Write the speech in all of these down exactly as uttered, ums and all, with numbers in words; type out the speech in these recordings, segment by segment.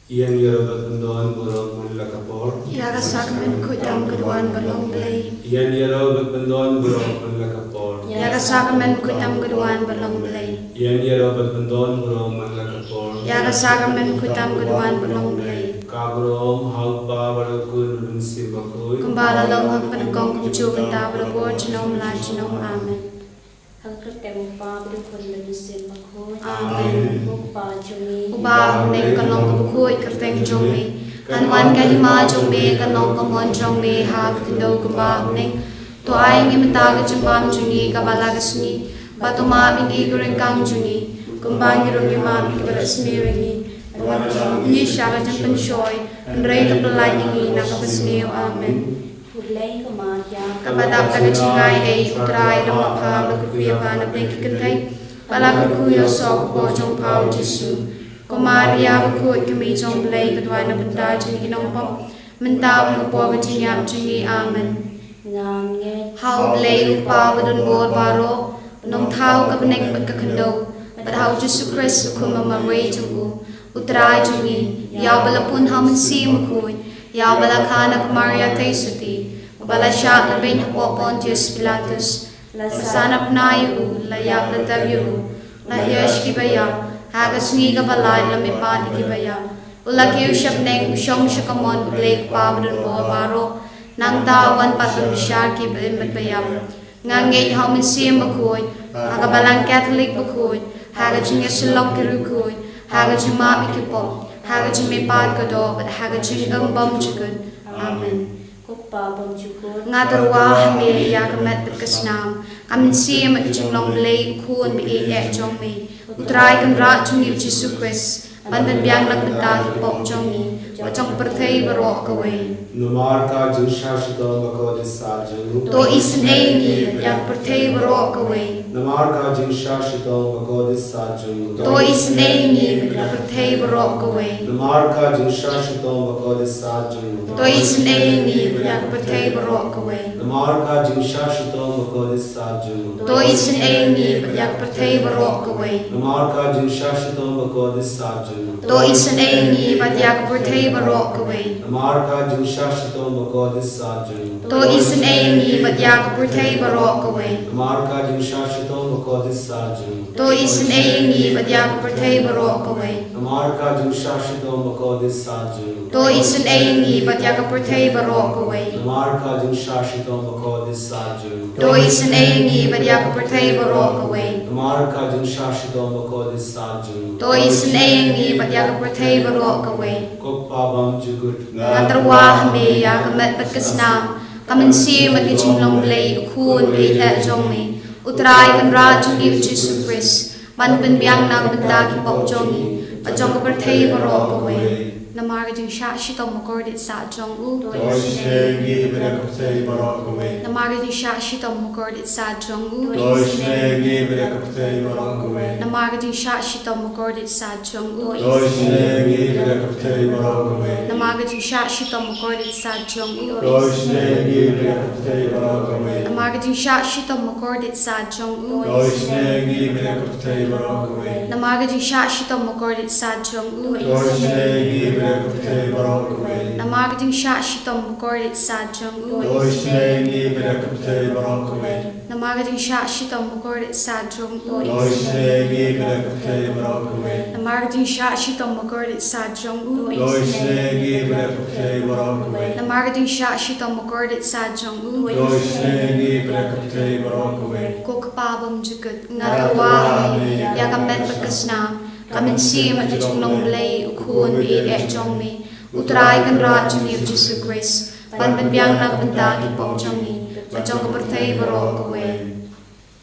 Ïa ïaroh bad pyndon baroh man la ka por. Ïa ka sakramen khuid tam ka duwan ba long Blei. Ïa ïaroh bad pyndon baroh man la ka por. Ïa ka sakramen khuid tam ka duwan ba long Blei. Ïa ïaroh bad pyndon baroh man la ka por. Ïa ka sakramen khuid tam ka duwan ba long Blei. Ka burom ha u Kpa bad ha u Khun bad ha u Mynsiem Bakhuid. Kumba la long ha ka pynlong kumjuh mynta bad ha ka por junom la junom. Amen. Ha ka kyrteng u Kpa bad u Khun bad u Mynsiem Bakhuid. Amen. Ko Kpa jong ngi uba ha bneng, kan long kaba khuid ka kyrteng jong me. Kan wan ka hima jong me, kan long ka mon jong me ha ka khyndew kumba ha bneng. To ai ngi mynta ka jingbam jong ngi kaba la ka sngi. Bad to map ïa ngi ki ryngkang jong ngi, kumba ngi ruh ngi map ïa kiba la sniew ïa ngi. Wat ym wan ngi sha ka jingpynshoi, hynrei to pyllait ïa ngi na ka basniew. Amen. Kaba dap da ka jingaiei, U Trai u la map bha bad la kyrkhu ïa pha na pdeng ki kynthei, bad la kyrkhu ïa u soh ka kpoh jong pha u Jisu. Ko Maria bakhuid, ka Kmie jong U Blei, to duwai na ka bynta jong ngi ki nongpop, mynta bad ha ka por ka jingïap jong ngi. Amen. Nga ngeit ha U Blei U Kpa badonbor baroh, Nongthaw ka bneng bad ka khyndew, bad ha u Jisu Khrist u Khun ba marwei jong u, U Trai jong ngi, ïa uba la pun ha u Mynsiem Bakhuid, ïa uba la kha na ka Maria Theisotti, uba la shah la beiñ hapoh Pontius Pilatus, la sah na bnai ïa u, la ïap la tep ïa u, la hiar sha kiba ïap, ha ka sngi kaba lai la mihpat ïa kiba ïap. U la kiew sha bneng, u shong sha ka mon U Blei U Kpa badonbor baroh, nangta u wan pat ban bishar kiba im bad ba ïap. Nga ngeit ha u Mynsiem Bakhuid, ha ka Balang Katholik bakhuid, ha ka jingïasyllok ki riewkhuid, ha ka jingmap ïa ki pop, ha ka jingmihpat ka doh, bad ha ka jingim bymjukut. Amen. Ko Kpa bymjukut, nga tyrwa ha me ïa ka met bad ka snam, ka mynsiem bad ka jinglong Blei U Khun ba ïeit eh jong me, U Trai Kynrad jong ngi U Jisu Khrist, ban pynbiang na ka bynta ki pop jong ngi, bad jong ka pyrthei baroh kawei. Namar ka jingshah shitom bakordit sah jong u, to isynei ïa ngi bad ïa ka pyrthei baroh kawei. Namar ka jingshah shitom bakordit sah jong u, to isynei ïa ngi bad ïa ka pyrthei baroh kawei. Namar ka jingshah shitom bakordit sah jong u, to isynei ïa ngi bad ïa ka pyrthei baroh kawei. Namar ka jingshah shitom bakordit sah jong u, to isynei ïa ngi bad ïa ka pyrthei baroh kawei. Namar ka jingshah shitom bakordit sah jong u, to isynei ïa ngi bad ïa ka pyrthei baroh kawei. Namar ka jingshah shitom bakordit sah jong u, to isynei ïa ngi bad ïa ka pyrthei baroh kawei. Namar ka jingshah shitom bakordit sah jong u, to isynei ïa ngi bad ïa ka pyrthei baroh kawei. Namar ka jingshah shitom bakordit sah jong u, to isynei ïa ngi bad ïa ka pyrthei baroh kawei. Namar ka jingshah shitom bakordit sah jong u, to isynei ïa ngi bad ïa ka pyrthei baroh kawei. Namar ka jingshah shitom bakordit sah jong u, to isynei ïa ngi bad ïa ka pyrthei baroh kawei. Ko Kpa bymjukut, nga tyrwa ha me ïa ka met bad ka snam, ka mynsiem bad ka jinglong Blei U Khun ba ïeit eh jong me, U Trai Kynrad jong ngi U Jisu Khrist, ban pynbiang na ka bynta ki pop jong ngi, bad jong ka pyrthei baroh kawei. Namar ka jingshah shitom bakordit sah jong u, to isynei ïa ngi bad ïa ka pyrthei baroh kawei. Namar ka jingshah shitom bakordit sah jong u, to isynei ïa ngi bad ïa ka pyrthei baroh kawei. Namar ka jingshah shitom bakordit sah jong u, to isynei ïa ngi bad ïa ka pyrthei baroh kawei. Namar ka jingshah shitom bakordit sah jong u, to isynei ïa ngi bad ïa ka pyrthei baroh kawei. Namar ka jingshah shitom bakordit sah jong u, to isynei ïa ngi bad ïa ka pyrthei baroh kawei. Namar ka jingshah shitom bakordit sah jong u, to isynei ïa ngi bad ïa ka pyrthei baroh kawei. Namar ka jingshah shitom bakordit sah jong u, to isynei ïa ngi bad ïa ka pyrthei baroh kawei. Namar ka jingshah shitom bakordit sah jong u, to isynei ïa ngi bad ïa ka pyrthei baroh kawei. Namar ka jingshah shitom bakordit sah jong u, to isynei ïa ngi bad ïa ka pyrthei baroh kawei. Namar ka jingshah shitom bakordit sah jong u, to isynei ïa ngi bad ïa ka pyrthei baroh kawei. Ko Kpa bymjukut, nga tyrwa ha me ïa ka met bad ka snam, ka mynsiem bad ka jinglong Blei U Khun ba ïeit eh jong me, U Trai Kynrad jong ngi U Jisu Khrist, ban pynbiang na ka bynta ki pop jong ngi, bad jong ka pyrthei baroh kawei.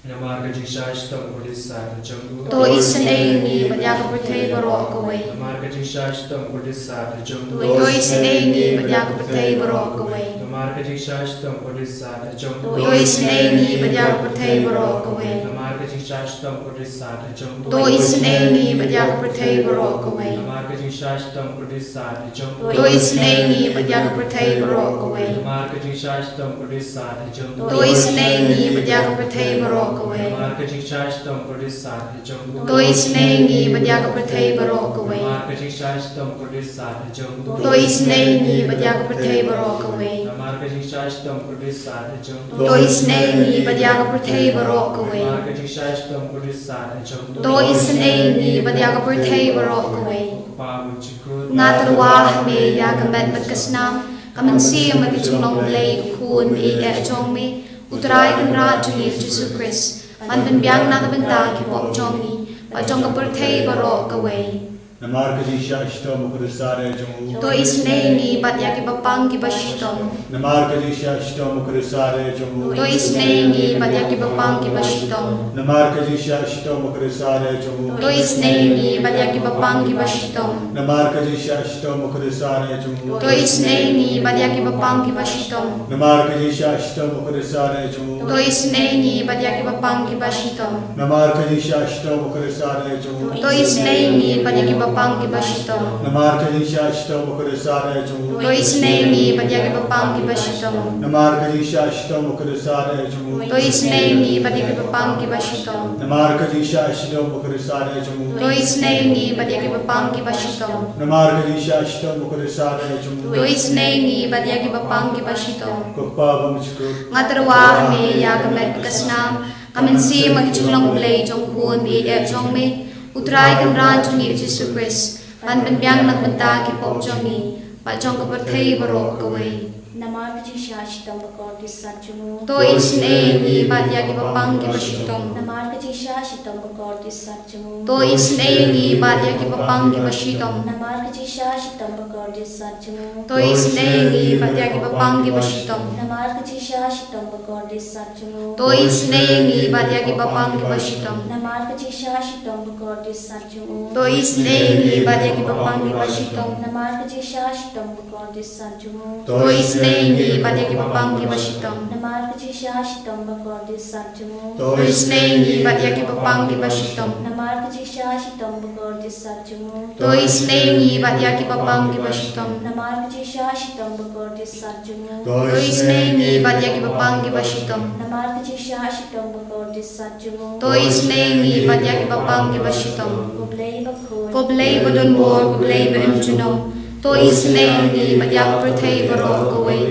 Namar ka jingshah shitom bakordit sah jong u, to isynei ïa ngi bad ïa ka pyrthei baroh kawei. Namar ka jingshah shitom bakordit sah jong u, to isynei ïa ngi bad ïa ka pyrthei baroh kawei. Namar ka jingshah shitom ka dei sat ha jong u. To isynei ngi bad ïa ka pyrthei baroh kawei. Namar ka jingshah shitom ka dei sat ha jong u. To isynei ngi bad ïa ka pyrthei baroh kawei. Namar ka jingshah shitom ka dei sat ha jong u. To isynei ngi bad ïa ka pyrthei baroh kawei. Namar ka jingshah shitom ka dei sat ha jong u. To isynei ngi bad ïa ka pyrthei baroh kawei. Namar ka jingshah shitom ka dei sat ha jong u. To isynei ngi bad ïa ka pyrthei baroh kawei. Namar ka jingshah shitom ka dei sat ha jong u. To isynei ngi bad ïa ka pyrthei baroh kawei. Namar ka jingshah shitom ka dei sat ha jong u. To isynei ngi bad ïa ka pyrthei baroh kawei. Namar ka jingshah shitom ka dei sat ha jong u. To isynei ngi bad ïa ka pyrthei baroh kawei. Ko Kpa ba shakri. Nga tyrwa ha me ïa ka met bad ka snam, ka mynsiem bad ka jinglong Blei ka Khun ba ïeit eh jong me, U Trai Kynrad jong ngi U Jisu Khrist, ban pynbiang na ka bynta ki pop jong ngi bad jong ka pyrthei baroh kawei. Namar ka jingshah shitom ka dei sat ha jong u. To isynei ngi bad ïa ki bapang ki bashitom. Namar ka jingshah shitom ka dei sat ha jong u. To isynei ngi bad ïa ki bapang ki bashitom. Namar ka jingshah shitom ka dei sat ha jong u. To isynei ngi bad ïa ki bapang ki bashitom. Namar ka jingshah shitom ka dei sat ha jong u. To isynei ngi bad ïa ki bapang ki bashitom. Namar ka jingshah shitom ka dei sat ha jong u. To isynei ngi bad ïa ki bapang ki bashitom. Namar ka jingshah shitom ka dei sat ha jong u. To isynei ngi bad ïa ki bapang ki bashitom. Namar ka jingshah shitom ka dei sat ha jong u. To isynei ngi bad ïa ki bapang ki bashitom. Namar ka jingshah shitom ka dei sat ha jong u. To isynei ngi bad ïa ki bapang ki bashitom. Namar ka jingshah shitom ka dei sat ha jong u. To isynei ngi bad ïa ki bapang ki bashitom. Namar ka jingshah shitom ka dei sat ha jong u. To isynei ngi bad ïa ki bapang ki bashitom. Ko Kpa ba shakri. Nga tyrwa ha me ïa ka met ka snam, ka mynsiem bad ka jinglong Blei jong U Khun ba ïeit eh jong me, U Trai Kynrad jong ngi U Jisu Khrist, ban pynbiang na ka bynta ki pop jong ngi bad jong ka pyrthei baroh kawei. Namar ka jingshah shitom bakordit sat jong u. To isynei ngi bad ïa ki bapang ki bashitom. Namar ka jingshah shitom bakordit sat jong u. To isynei ngi bad ïa ki bapang ki bashitom. Namar ka jingshah shitom bakordit sat jong u. To isynei ngi bad ïa ki bapang ki bashitom. Namar ka jingshah shitom bakordit sat jong u. To isynei ngi bad ïa ki bapang ki bashitom. Namar ka jingshah shitom bakordit sat jong u. To isynei ngi bad ïa ki bapang ki bashitom. Namar ka jingshah shitom bakordit sat jong u. To isynei ngi bad ïa ki bapang ki bashitom. Namar ka jingshah shitom bakordit sat jong u. To isynei ngi bad ïa ki bapang ki bashitom. Namar ka jingshah shitom bakordit sat jong u. To isynei ngi bad ïa ki bapang ki bashitom. Namar ka jingshah shitom bakordit sat jong u. To isynei ngi bad ïa ki bapang ki bashitom. Namar ka jingshah shitom bakordit sat jong u. To isynei ngi bad ïa ki bapang ki bashitom. Ko Blei bakhuid. Ko Blei badonbor, ko Blei ba im junom. To isynei ngi bad ïa ka pyrthei baroh kawei.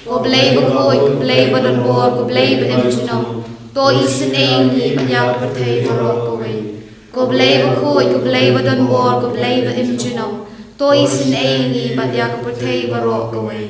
Ko Blei bakhuid, ko Blei badonbor, ko Blei ba im junom. To isynei ngi bad ïa ka pyrthei baroh kawei. Ko Blei bakhuid, ko Blei badonbor, ko Blei ba im junom. To isynei ngi bad ïa ka pyrthei baroh kawei.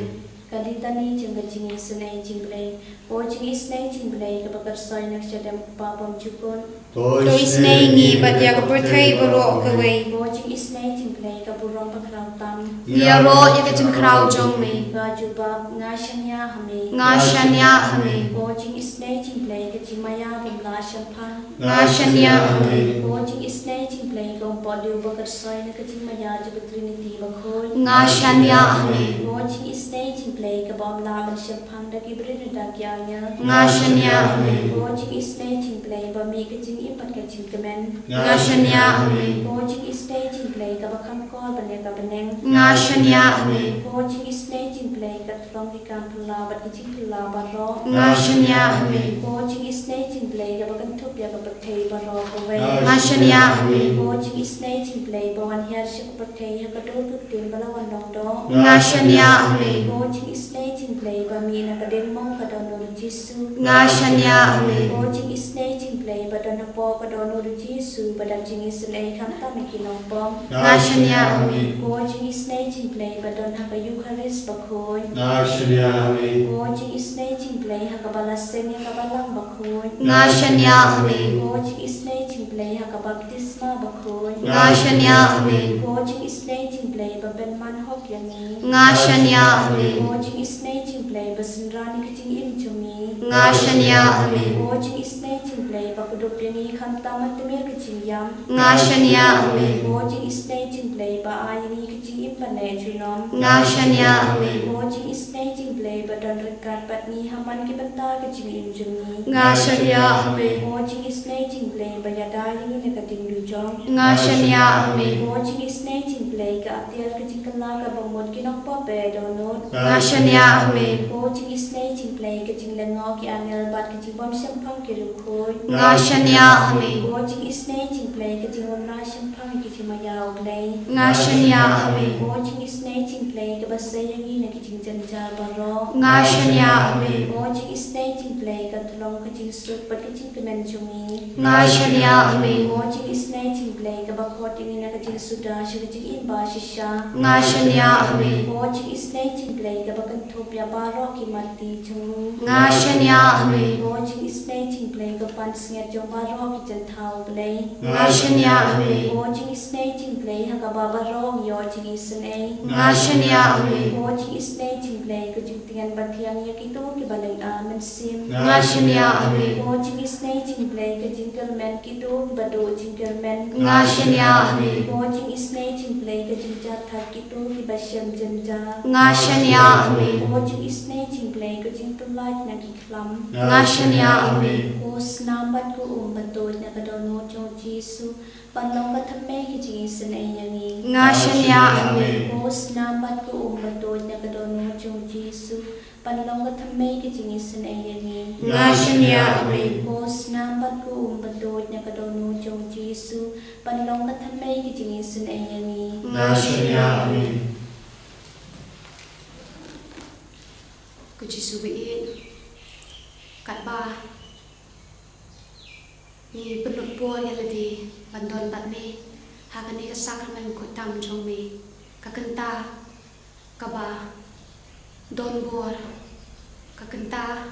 Ka Litani jong ka jingisynei jong U Blei. Ko jingisynei jong U Blei kaba kyrshoi na ka shadem U Kpa bymjukut. To isynei ngi bad ïa ka pyrthei baroh kawei. Ko jingisynei jong U Blei ka burom bakhraw tam. Ïaroh ïa ka jingkhraw jong me. Ka jubab, nga shaniah ha me. Nga shaniah ha me. Ko jingisynei jong U Blei ka jingmaïa bym lah shemphang. Nga shaniah ha me. Ko jingisynei jong U Blei ka umpohliew ba kyrshoi na ka jingmaïa jong ka Trinity bakhuid. Nga shaniah ha me. Ko jingisynei jong U Blei kaba ym lah ban shemphang da ki briew ne da ki angel. Nga shaniah ha me. Ko jingisynei jong U Blei ba mih ka jingim bad ka jingkmen. Nga shaniah ha me. Ko jingisynei jong U Blei kaba kham kor ban ïa ka bneng. Nga shaniah ha me. Ko jingisynei jong U Blei ka long ki kam phylla bad ki jingphylla baroh. Nga shaniah ha me. Ko jingisynei jong U Blei kaba kynthup ïa ka pyrthei baroh kawei. Nga shaniah ha me. Ko jingisynei jong U Blei ba wan hiar sha ka pyrthei ha ka dur ka ktien ba la wan long doh. Nga shaniah ha me. Ko jingisynei jong U Blei ba mih na ka diengmong ka don U Jisu. Nga shaniah ha me. Ko jingisynei jong U Blei ba don hapoh ka don U Jisu ba dap jingisynei khamtam ïa ki nongpop. Nga shaniah ha me. Ko jingisynei jong U Blei ba don ha ka Eukharist bakhuid. Nga shaniah ha me. Ko jingisynei jong U Blei ha kaba la seng ïa ka Balang bakhuid. Nga shaniah ha me. Ko jingisynei jong U Blei ha ka baptisma bakhuid. Nga shaniah ha me. Ko jingisynei jong U Blei ba pynman hok ïa ngi. Nga shaniah ha me. Ko jingisynei jong U Blei ba synran ïa ka jingim jong ngi. Nga shaniah ha me. Ko jingisynei jong U Blei ba kdup ïa ngi khamtam ha tmier ka jingïap. Nga shaniah ha me. Ko jingisynei jong U Blei ba ai ïa ngi ka jingim ban leh junom. Nga shaniah ha me. Ko jingisynei jong U Blei Don ryngkat bad ngi ha man ki bynta ka jingim jong ngi. Nga shaniah ha me. Ko jingisynei jong U Blei ba ïada ïa ngi na ka diengdujong. Nga shaniah ha me. Ko jingisynei jong U Blei ka atiar ka jingkylla kaba mut ki nongpop ba dohnud. Nga shaniah ha me. Ko jingisynei jong U Blei ka jinglyngngoh ki angel bad ka jingbym shemphang ki riewkhuid. Nga shaniah ha me. Ko jingisynei jong U Blei ka jingbymrah shemphang ki jingmaïa U Blei. Nga shaniah ha me. Ko jingisynei jong U Blei kaba sei ïa ngi na ki jingjynjar baroh. Nga shaniah ha me. Ko jingisynei jong U Blei ka tyllong ka jingsuk bad ka jingkmen jong ngi. Nga shaniah ha me. Ko jingisynei jong U Blei kaba khot ïa ngi na ka jingsuda sha ka jingim ba shisha. Nga shaniah ha me. Ko jingisynei jong U Blei kaba kynthup ïa baroh ki mat ti jong ngi. Nga shaniah ha me. Ko jingisynei jong U Blei ka pansngiat jong baroh ki jingthaw Blei. Nga shaniah ha me. Ko jingisynei jong U Blei ha kaba baroh ngi ïoh jingisynei. Nga shaniah ha me. Ko jingisynei jong U Blei ka jingtngen bathiang ïa kito kiba lynga mynsiem. Nga shaniah ha me. Ko jingisynei jong U Blei ka jingkyrmen kito kiba duh jingkyrmen. Nga shaniah ha me. Ko jingisynei jong U Blei ka jingjahthait kito kiba shem jynjar. Nga shaniah ha me. Ko jingisynei jong U Blei ka jingpyllait na ki khlam. Nga shaniah ha me. Ko snam bad ko um ba tuid na ka dohnud jong U Jisu, ban long ka thymmei ka jingisynei ïa ngi. Nga shaniah ha me. Ko snam bad ko um ba tuid na ka dohnud jong U Jisu, ban long ka thymmei ka jingisynei ïa ngi. Nga shaniah ha me. Ko snam bad ko um ba tuid na ka dohnud jong U Jisu, ban long ka thymmei ka jingisynei ïa ngi. Nga shaniah ha me. Ko Jisu ba ïeit, katba ngi pynlut por ïa lade ban don bad me ha kane ka sakramen bakhuid tam jong me, ka kynta kaba don bor, ka kynta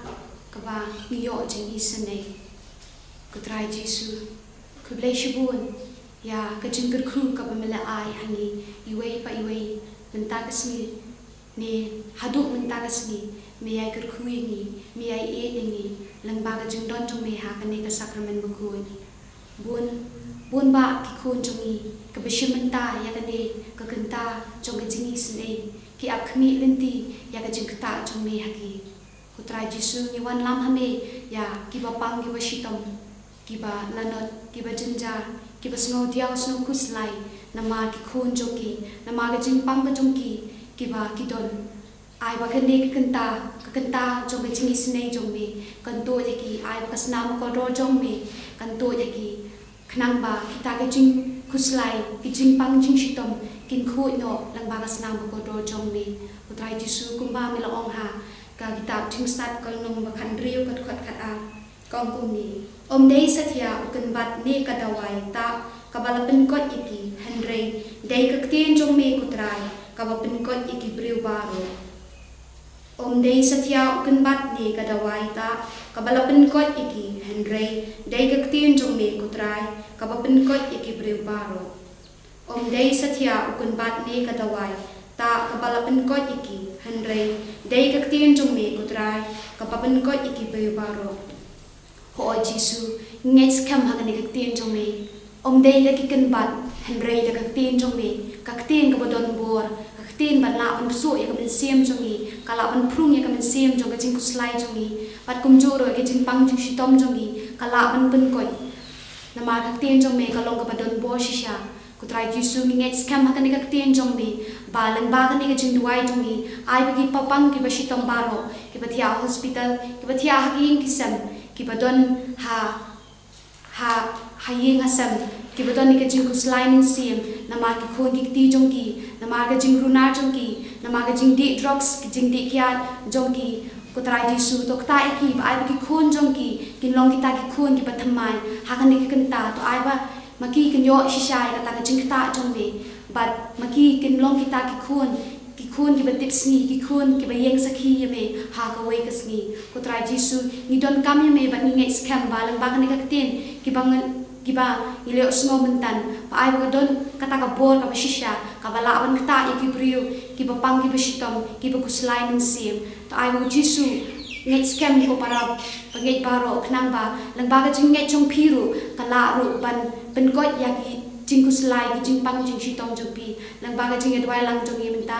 kaba ngi ïoh jingisynei. Ko Trai Jisu, khublei shibun ïa ka jingkyrkhu kaba me la ai ha ngi iwei pa iwei mynta ka sngi. Ne haduh mynta ka sngi me ïai kyrkhu ïa ngi, me ïai ïeit ïa ngi lyngba ka jingdon jong me ha kane ka sakramen bakhuid. Bun, bun bah ki khun jong ngi kiba shim bynta ïa kane ka kynta jong ka jingisynei ki ap khmih lynti ïa ka jingktah jong me ha ki. Ko Trai Jisu, ngi wanlam ha me ïa kiba pang kiba shitom, kiba lanot, kiba jynjar, kiba sngewdiaw sngewkhuslai namar ki khun jong ki, namar ka jingpang ka jong ki, kiba ki don. Ai ba kane ka kynta, ka kynta jong ka jingisynei jong me kan tuid ïa ki, ai ba ka snam kordor jong me kan tuid ïa ki. Khnang ba kita ki jingkhuslai, ki jingpang jingshitom kin khuid noh lyngba ka snam kordor jong me. Ko Trai Jisu, kumba me la ong ha ka kitab Jingstad ka lynnong ba khathynriew ka dkhot khatar, ka ong kumne: Ym dei satia u kynbat ne ka dawai tah kaba la pynkoit ïa ki, hynrei dei ka ktien jong me, ko Trai, kaba pynkoit ïa ki briew baroh. Ym dei satia u kynbat ne ka dawai tah kaba la pynkoit ïa ki, hynrei dei ka ktien jong me, ko Trai, kaba pynkoit ïa ki briew baroh. Ym dei satia u kynbat ne ka dawai tah kaba la pynkoit ïa ki, hynrei dei ka ktien jong me, ko Trai, kaba pynkoit ïa ki briew baroh. Hooid Jisu, ngi ngeit skhem ha kane ka ktien jong me. Ym dei da ki kynbat, hynrei da ka ktien jong me, ka ktien kaba don bor, ka ktien ba lah ban bsuh ïa ka mynsiem jong ngi, ka lah ban phrung ïa ka mynsiem jong ka jingkhuslai jong ngi, bad kumjuh ruh ïa ka jingpang jingshitom jong ngi ka lah ban pynkoit. Namar ka ktien jong me ka long kaba don bor shisha. Ko Trai Jisu, ngi ngeit skhem ha kane ka ktien jong me ba lyngba kane ka jingduwai jong ngi, ai ba ki bapang kiba shitom baroh, kiba thiah ha hospital, kiba thiah ha ki ïing ki sem, kiba don ha, ha, ha ïing ha sem, kiba don ïa ka jingkhuslai mynsiem namar ki khun ki kti jong ki, namar ka jingrunar jong ki, namar ka jingdih drugs, ka jingdih kiad jong ki. Ko Trai Jisu, to ktah ïa ki, ba ai ba ki khun jong ki kin long kita ki khun kiba thymmai ha kane ka kynta. To ai ba ma ki kin ïoh shisha ïa kata ka jingktah jong me, bad ma ki kin long kita ki khun, ki khun kiba tipsngi, ki khun kiba ïeng sakhi ïa me ha kawei ka sngi. Ko Trai Jisu, ngi donkam ïa me bad ngi ngeit skhem ba lyngba kane ka ktien kiba ngi, kiba ngi la ïohsngew mynta, ba ai ba ka don kata ka bor kaba shisha kaba lah ban ktah ïa ki briew kiba pang kiba shitom, kiba khuslai mynsiem. To ai ba U Jisu, ngeit skhem ko para bangeit baroh, khnang ba lyngba ka jingngeit jong phi ruh ka lah ruh ban pynkoit ïa ki jingkhuslai, ki jingpang jingshitom jong phi. Lyngba ka jingïaduwai lang jong ngi mynta,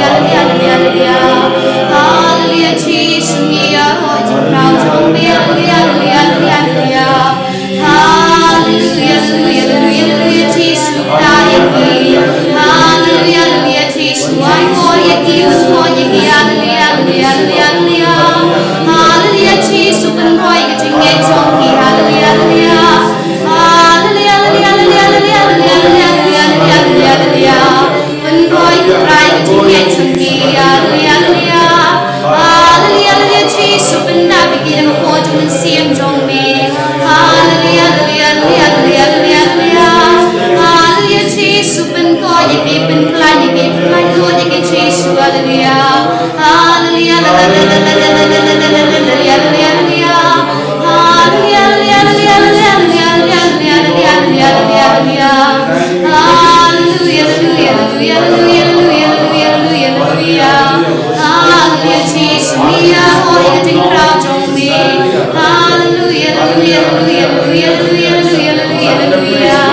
Hallelujah, hallelujah, hallelujah. Hallelujah, Jisu ngi ïaroh ïa ka jingrwai jong me. Hallelujah, hallelujah, hallelujah, hallelujah. Hallelujah, hallelujah, hallelujah, hallelujah, Jisu, kyrpad ïa ngi. Hallelujah, hallelujah, Jisu, ai nguh ïa ngi, ai nguh ïa ngi. Hallelujah, hallelujah, hallelujah, hallelujah. Hallelujah, Jisu, pynroi ka jingngeit jong ngi. Hallelujah, hallelujah. Hallelujah, hallelujah, hallelujah. Pynroi, Trai, ka jingngeit jong ngi. Hallelujah, hallelujah. Hallelujah, hallelujah, Jisu, pyndap ïa ngi da ka por jong u Mynsiem jong me. Hallelujah, hallelujah, hallelujah, hallelujah. Hallelujah, Jisu, pynkoit ïa ngi, pynkhlaiñ ïa ngi, pynkhlaiñ lut ïa ngi, Jisu. Hallelujah. Hallelujah, hallelujah, hallelujah. Hallelujah, hallelujah, hallelujah. Hallelujah, hallelujah, hallelujah, hallelujah. Hallelujah, hallelujah, hallelujah, hallelujah, hallelujah, hallelujah, hallelujah. Hallelujah, Jisu, ngi ïaroh ïa ka jingkhraw jong me. Hallelujah, hallelujah, hallelujah, hallelujah, hallelujah, hallelujah, hallelujah.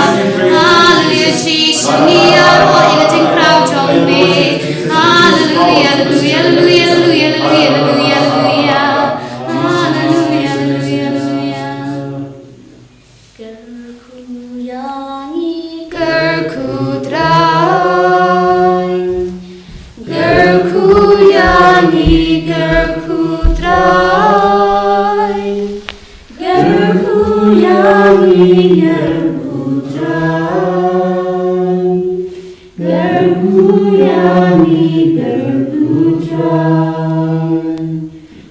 Hallelujah, Jisu, ngi ïaroh ïa ka jingkhraw jong me. Hallelujah, hallelujah, hallelujah, hallelujah, hallelujah, hallelujah. Hallelujah, hallelujah, hallelujah. Kyrkhu ïa ngi, kyrkhu Trai. Kyrkhu ïa ngi, kyrkhu Trai. Kyrkhu ïa ngi, kyrkhu Trai. Kyrkhu ïa ngi, kyrkhu Trai.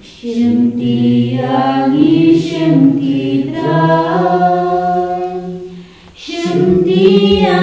Shimti ïa ngi, shimti Trai. Shimti ïa